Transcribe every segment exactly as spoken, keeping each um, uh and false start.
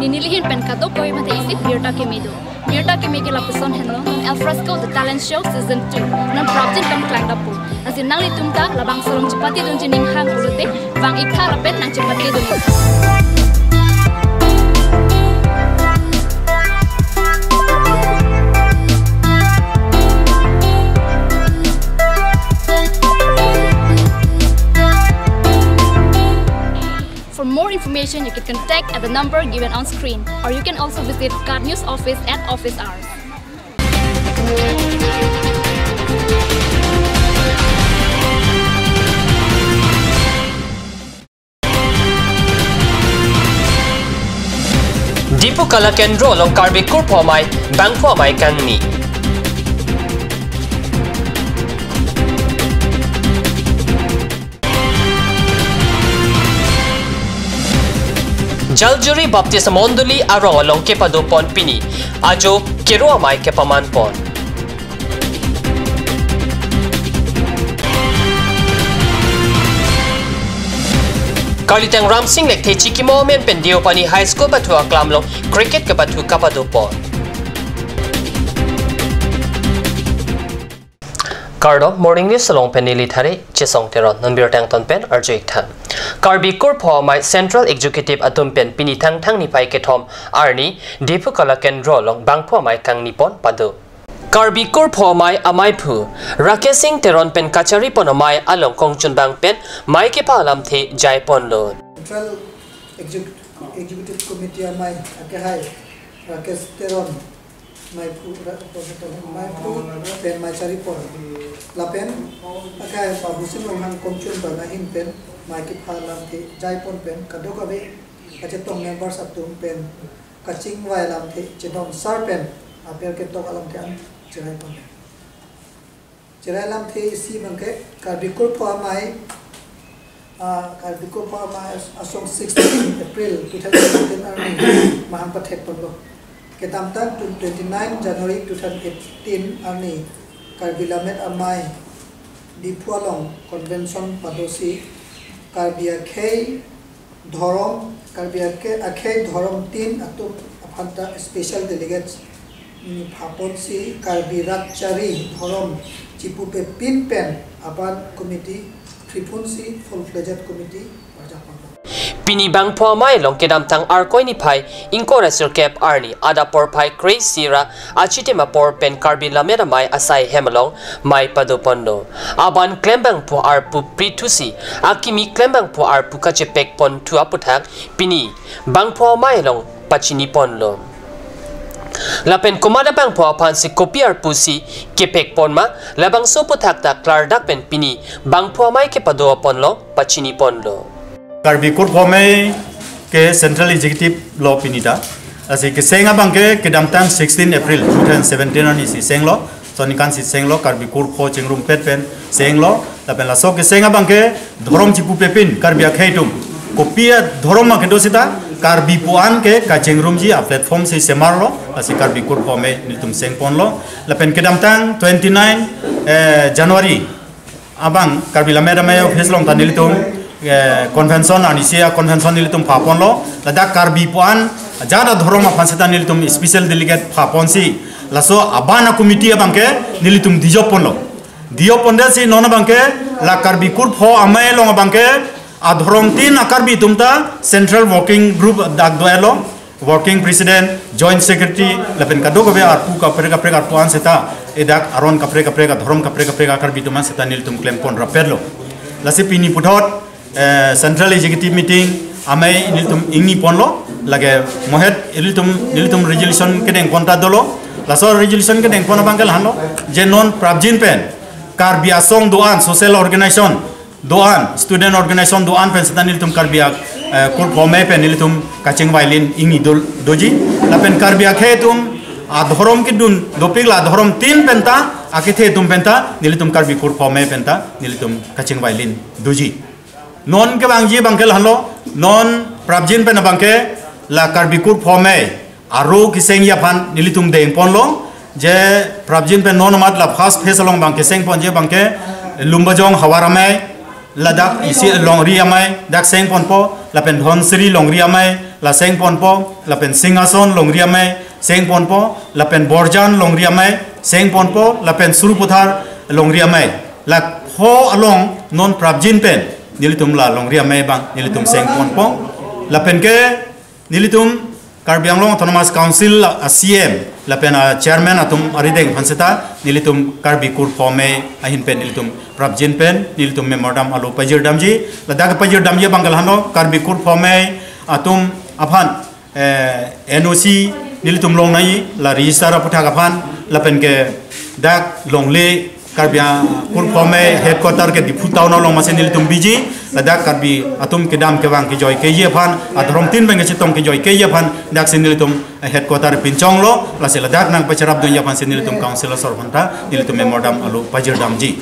Neli hin pen kadokave mate isi birta keme do. Birta keme ke lapuson henlo, non Al Fresco The Talent Show Season two. Non prapjin pen klangdampo. Lasi nanglitum ta labangso along chepatedunji ning hang pulote, vang-iktha lapen nangchepatedun. For more information, you can contact at the number given on screen, or you can also visit KAT News Office at office hours. Diphu Kala Kendro along Karbi Kurpho Amei, Bangphu Amei kangni. Jaljuri Baptist Mondoli arong along kepadopon pini, ajo kero amei kepamanpon. Karlitang Ramsing Lekthe chikimo amen pen Deopani High School pathu aklam along cricket kepathu kapadopon. Kardom, Morning News along pen neli Thare Chesong Teron, non birta angton pen arju-iktha. Karbi Kurpho Amei Central Executive atum pen pini Thangthang niphai kethom arni Diphu Kala Kendro along Bangphu Amei kangnipon pado. Karbi Kurpho Amei ameiphu Rakesh Singh Teron pen kacharipon amei along kongchunbang pen mei kepha alamthe jaiponlo. Central Exec-, Executive Committee amei akehai Rakesh Teron, meiphu, Ra-, meiphu pen mei charipon. Lapen akehai Pabusim Ronghang kongchunbang ahin pen mei kepha alamthe jaipon pen kadokave kachetong members atum pen kachingvai alamthe chedon sar pen aber ketok alamthe an cheraipon. Cherai alamthe isi abangke Karbi Kurpho Amei, ah, Karbi Kurpho Amei as-, asong sixteen April two thousand seventeen arni mahang pathekponlo. Kedamtang twenty-nine January two thousand eighteen arni Karbi Lammet Amei Diphu along convention padosi Karbi akhei dhorom, Karbi ake-, akhei dhorom tin atum aphanta special delegates, mm, phaponsi Karbi rat chari dhorom chipupepin pen aban committee phriphunsi full-fledged committee parjapon. Pini Bangphu Amei along kedamtang Arkoi niphai ingkoi ra sirkep arni adap porphai kre-isi ra achitim apor pen Karbi Lammet Amei asai hem along mei padoponlo. Aban klembangphu arpu prithusi akimi klembangphu arpu kachepekponthu aputhak pini Bangphu Amei along pachiniponlo. Lapen komat abangphu aphansi kopi arpusi kepekpon ma, labangso aputhak ta klardak pen pini Bangphu Amei kepadoponlo, pachiniponlo. Karbi Kurpho Amei ke Central Executive lo pini ta. Lasi keseng abangke kedamtang sixteen April two thousand seventeen arnisi senglo. Sonikansi senglo, Karbi Kurpho chingrumpet pen senglo. Lapen laso keseng abangke dhorom chipupepin Karbi akhei atum. Kopi adhorom ma kedo seta Karbi pu-an ke kachingrumji aplatform si semarlo. Lasi Karbi Kurpho Amei nelitum sengponlo. Lapen kedamtang twenty-nine, eh, January abang Karbi Lammet Amei office along ta nelitum, eh, convention, anisi a-convention nelitum phaponlo. Ladak Karbi pu-an ajat adhorom aphan seta nelitum special delegate phaponsi, laso aban a-committee abangke nelitum dijoponlo. Dijopondet si non abangke la Karbi Kurpho Amei along abangke adhorom tin a-Karbi atum ta Central Working Group dak do-etlo. Working President, Joint Secretary, lapen kadokave arpu kaprek kaprek arpu an seta, edak aron kaprek kaprek, adhorom kaprek kaprek a-Karbi atum an seta nelitum klempon rapetlo. Lasi pini puthot, eh, Central Executive Meeting amei nelitum ingniponlo, lake mohet nelitum, nelitum resolution kedengpon ta dolo. Laso resolution kedengpon abangke lahenlo, je non prapjin pen Karbi asong do-an, social organization do-an, student organization do-an pen seta nelitum Karbi a, eh, Kurpho Amei pen nelitum kachingvailin ingni dul doji. Lapen Karbi akhei atum adhorom kedun dopik la adhorom tin penta, akethe atum penta nelitum Karbi Kurpho Amei penta nelitum kachingvailin doji. Non kevangji abangke lahenlo, non prapjin pen abangke la Karbi Kurpho Amei aro kesengji aphan nelitum dengponlo, je prapjin pen non amat la first phase along abangke sengponji abangke Lumbajong Hawar Amei, ladak isi Longri Amei dak sengponpo, lapen Dhansiri Longri Amei, la seng ponpo, lapen Singhason Longri Amei seng ponpo, lapen Borjan Longri Amei seng ponpo, lapen Sarupathar Longri Amei. La pho along non prapjin pen nelitum la Longri Amei abang nelitum seng ponpo. Lapen ke nelitum Karbi Anglong Autonomous Council a C M lapen a chairman atum arideng aphan seta nelitum Karbi Kurpho Amei ahin pen nelitum prapjin pen nelitum memorandum alo pajirdamji. Ladak pajirdamji abang ke lahenlo, Karbi Kurpho Amei atum aphan, eh, N O C nelitum longnangji, la register aputhak aphan, lapen ke dak longle Karbi Kurpho Amei headquarter ke Diphu town along masi nelitum biji, ladak Karbi atum kedam kevang kejoi keji aphan, adhorom tin pen kachetong kejoi keji aphan, daksi nelitum headquarter pinchonglo, lasi ladak nangpacherapdunji aphansi nelitum council asor aphanta nelitum memorandum alo pajirdamji.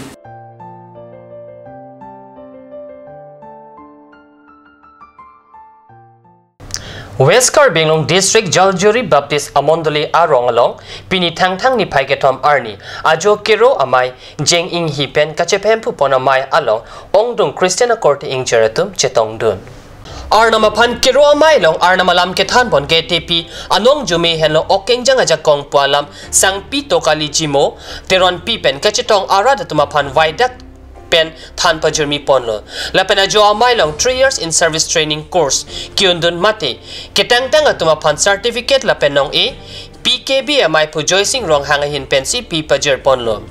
West Karbi Anglong District Jaljuri Baptist Amondoli arong along pini Thangthang niphai kethom arni ajo Kero Amei Jeng Inghi pen kachepemphu pon amei along ongdung Christian akorte ingjer atum chetongdun. Arnam aphan Kero Amei along Arnam alam kethan pon ke Tepi anong jume henlo ok kenjang ajakong pu alam Sangpi Tokali Jimo Teronpi pen kachetong arat atum aphan vaidak pen than pajirmi ponlo. Lapen ajo amei along three years in service training course ke-undun mate ketangtang atum aphan certificate lapen nong-e P K B amei pu Joysing Ronghang ahin pensi pi pajir ponlo.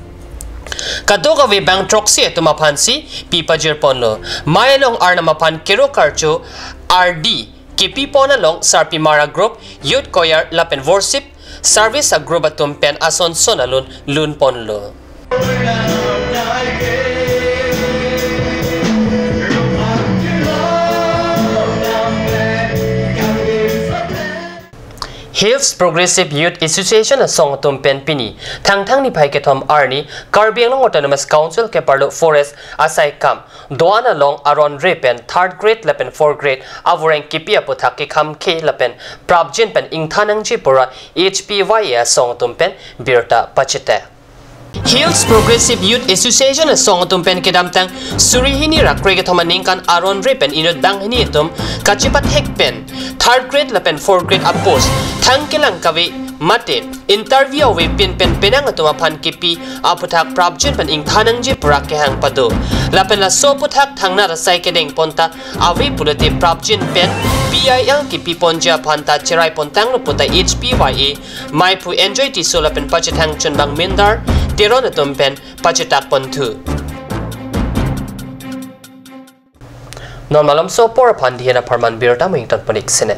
Kadokave bang throksi atum aphansi pi pajir ponlo. Amei along Arnam aphan Kero Karcho R D kepi pon along Sarpimara Group, Youth Choir lapen Worship Service a group atum pen ason son alun lun ponlo. Hills Progressive Youth Association asong atum pen pini Thangthang niphai kethom arni Karbi Anglong Autonomous Council keparlo forest asai kam do-an along aron re pen third grade lapen fourth grade avoreng kepi aputhak kekhamkhe lapen prapjin pen ingthan nangji pura H P Y A asong atum pen birta pachete. Hills Progressive Youth Association asong atum pen kedamtang suri hini ra kre kethom aningkan aron re pen inut banghini atum kachepathek pen third grade lapen fourth grade apost thang kelang kave mate interview ave pin pen penang atum aphan kepi aputhak prapjin pen ingthan nangji pura kehang pado. Lapen laso aputhak thangnat asai kedeng ponta ave pulote prapjin pen P I L kepi ponji aphanta cherai pontanglo puta H P Y A amei pu Enjoy Tisso lapen pachethang chunbang Mindar Teron atum pen pachetak ponthu. Non malomso apor aphan dihen apharman birta mo ington ponik sene.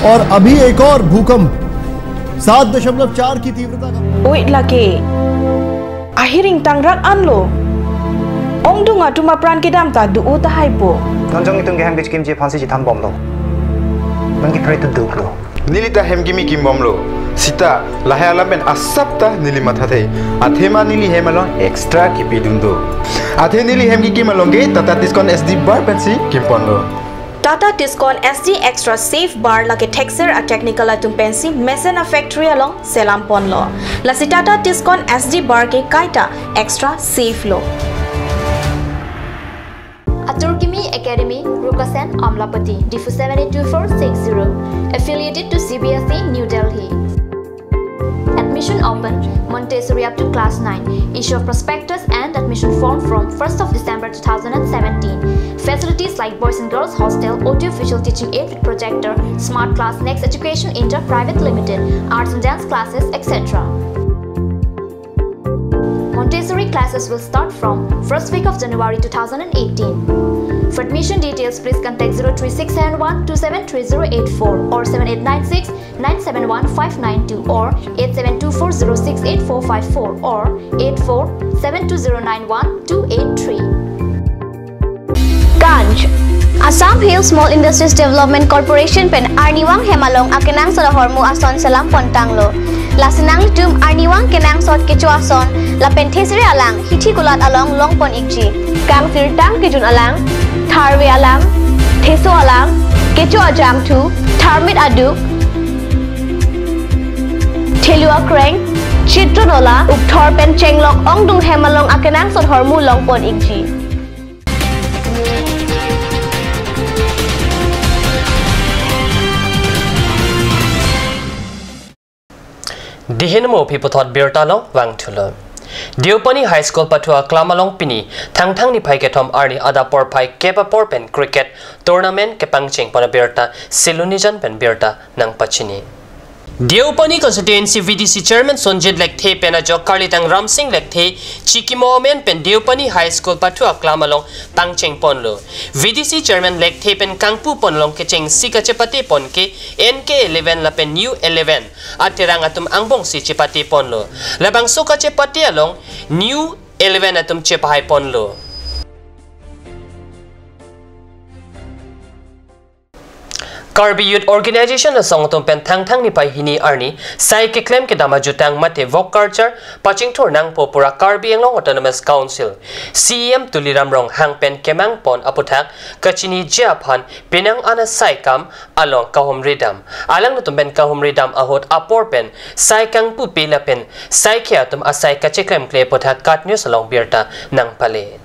और अभी एक और भूकंप सात दशमलव चार की तीव्रता का। Oi lake. Ahiring tangrak anlo. Ongdung atum apran kedam ta do-o tahai po. Non jong itum ke hem kechikimji aphansi chethan bomlo. Non ke pray to duklo. Neli ta hem kimi kim bomlo. Sita lahai alam pen asap ta neli mathathe. Athema neli hem along extra kipidun do. Athe neli hem kikim along ke Tata Tiscon S D bar pensi kim ponlo. Tata Tiscon S D Extra Safe Bar lake thekser a technical atum pensi mesen a factory along selam ponlo. Lasi Tata Tiscon S D Bar ke kaita extra safe lo. Atur Kimi Academy, Rukasen, Amlapati, Diphu seven eight two four six zero. Affiliated to C B S E, New Delhi. Admission open, Montessori up to class nine. Issue of prospectus and admission form from first of December two thousand and seventeen. Facilities like boys and girls hostel, audio visual teaching aid with projector, smart class, Next Education India Private Limited, arts and dance classes, et cetera. Montessori classes will start from first week of January two thousand and eighteen. For admission details, please contact zero three six seven one two seven three zero eight four or seven eight nine six nine seven one five nine two or eight seven two four zero six eight four five four or eight four seven two zero nine one two eight three. Ganj. Assam Hill Small Industries Development Corporation pen arnivang hem along akenangsot ahormu ason selam pontanglo. Lasi nanglitum arnivang kenangsot kecho ason lapen thesere alang hithi kulat along longpon ikji. Kangsirtang kejun alang, tharve alang, theso alang, kecho ajangthu, tharmit aduk, thelu akreng, Chitronola, Ukthor pen Chenglok ongdung hem along akenangsot ahormu longpon ikji. Dihin mo pi puthot birta along vangthulo. Deopani High School pathu aklam along pini Thangthang niphai kethom arni adap porphai kep apor pen cricket tournament kepangcheng pon abirta Silonijan pen birta nangpachini. Deopani Constituency V D C Chairman Sonjit Lekthe pen ajok karlitang Ramsing Lekthe chikimo amen pen Deopani High School pathu aklam along pangcheng ponlo. V D C Chairman Lekthe pen kangpu pon along kechengsi kachepate pon ke N K eleven lapen New eleven aterang atum angbongsi chepate ponlo. Labangso kachepate along New eleven atum chepahai ponlo. Karbi Youth Organization asong atum pen Thangthang niphai hini arni sai keklem kedam ajutang mate Vok Culture pachingthur nangpo pura Karbi Anglong Autonomous Council C E M Tuliram Ronghang pen kemang pon aputhak kachiniji aphan penang an asai kam along kahumri dam. Alanglitum pen kahumri dam ahut apor pen sai kangpupi lapen sai ke atum asai kacheklemkle aputhak KAT News along birta nangpale.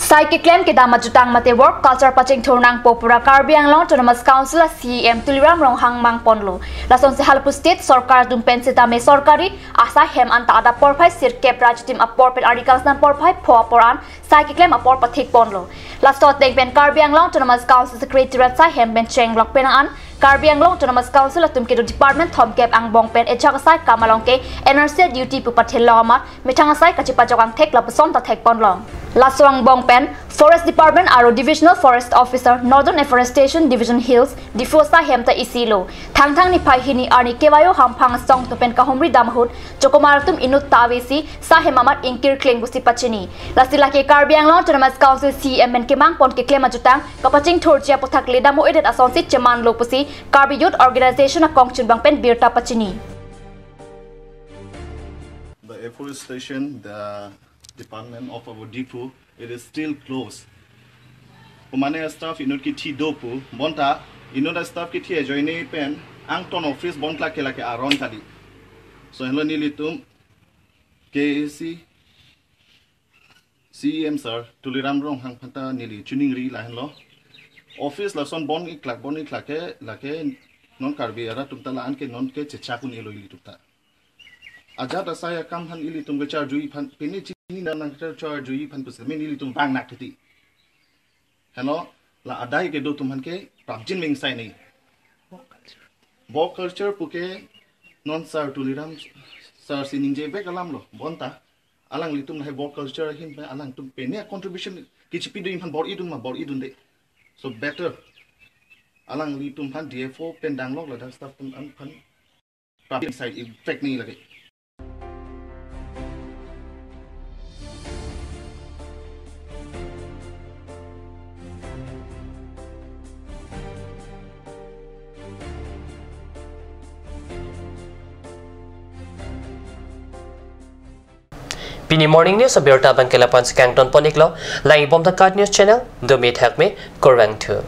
Sai keklem kedam ajutang mate Vok Culture pachingthur nangpo pura Karbi Anglong Autonomous Council a C E M Tuliram Ronghang mang ponlo. Lasonsi halapu state sorkar atum pen sitame sorkari asai hem anta adap porphai sirkep ra chitim apor pen arni kangsam porphai pho apor an sai keklem apor pathik ponlo. Laso ateng pen Karbi Anglong Autonomous Council Secretariat asai hem pen Chenglok penang an Karbi Anglong Autonomous Council atum kedo department thomkep angbong pen ejak asai kam along ke N R C duty pu pathelo amat methang asai kachepajok angthek lapuson ta thek ponlong. Laso angbong pen Forest Department aro Divisional Forest Officer, Northern Afforestation Division Hills, Diphu asai hem ta isilo. Thangthang niphai hini arni kevayo hamphang asong atum pen kahumri dam ahut chokomar atum inut ta avesi asai hem amat ingkir kling pusi pachini. Lasi lake Karbi Anglong Autonomous Council C E M pen kemang pon keklem ajutang kapachingthurji aputhak ledam o-edet asonsi chemanlo pusi Karbi Youth Organization akongchunbang pen birta pachini. The afforestation, the department of our Diphu, it is still closed. Pumane staff inut kithi do pu, bonta inut staff kithi ajoine pen angton office bonta ke lake aron kali. So henlo nelitum K A C C E M sir Tuliram Ronghang aphan ta neli choningri lahenlo. Office lason bon iklak bon iklak ke lake non Karbi arat atum ta la-an ke non ke chechak un-elo ilitum ta. Ajat asai akam aphan ilitum kecharjuji aphan, pine chinine nang kecharjuji aphan pusitame nelitum vang nak titi. Henlo, la adai kedo atum aphan ke prapjin mengsai ni. Vok Culture pu ke non sir Tuliram sir si ningjevek alam lo, bonta alanglitum lahai Vok Culture ahin pen alangtum pine contribution kichipi do aphan bor-idun ma bor-idunde. So better alanglitum aphan D F O pen danglok ladak staff atum aphan prapjin side effect ni lake. Pini morning news abirta abang ke lapu-an si kangton pon iklo, langibom ta KAT News channel, domi thakme, kurvangthu.